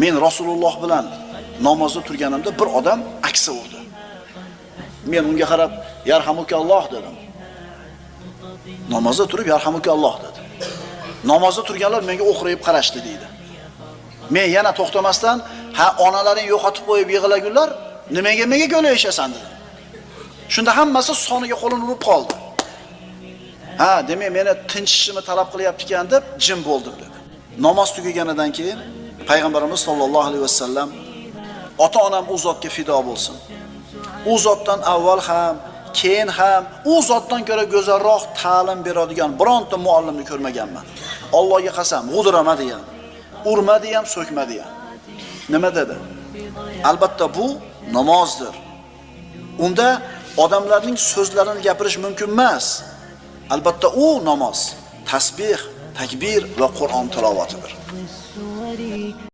Men Rasululloh bilan namozda turganimda bir odam aksa urdi. Men unga qarab yarhamukalloh dedim. Namozda turib yarhamukalloh dedi. Namozda turganlar menga o'qrayib qarashdi deydi. Men yana to'xtamasdan, ha onalaring yo'qotib qo'yib yig'lagunlar, nimaga menga ko'layashasan dedim. Shunda hammasi soniga qo'lini urib qoldi. Ha, demak meni tinchishimni talab qilyapti ekan deb jim bo'ldim dedi. Namoz tugaganidan keyin payg'ambarimiz sollallohu alayhi vasallam ota-onam u zotga fido bo'lsin. U zotdan avval ham, keyin ham u zotdan ko'ra go'zalroq ta'lim beradigan bironta muallimni ko'rmaganman. Allohga qasam, g'udirama degan, urmadi ham, so'kmadi ham. Nima dedi? Albatta bu namozdir. Unda odamlarning so'zlarini gapirish mumkin emas. Albatta u namoz, tasbih, takbir va Qur'on tilovatidir.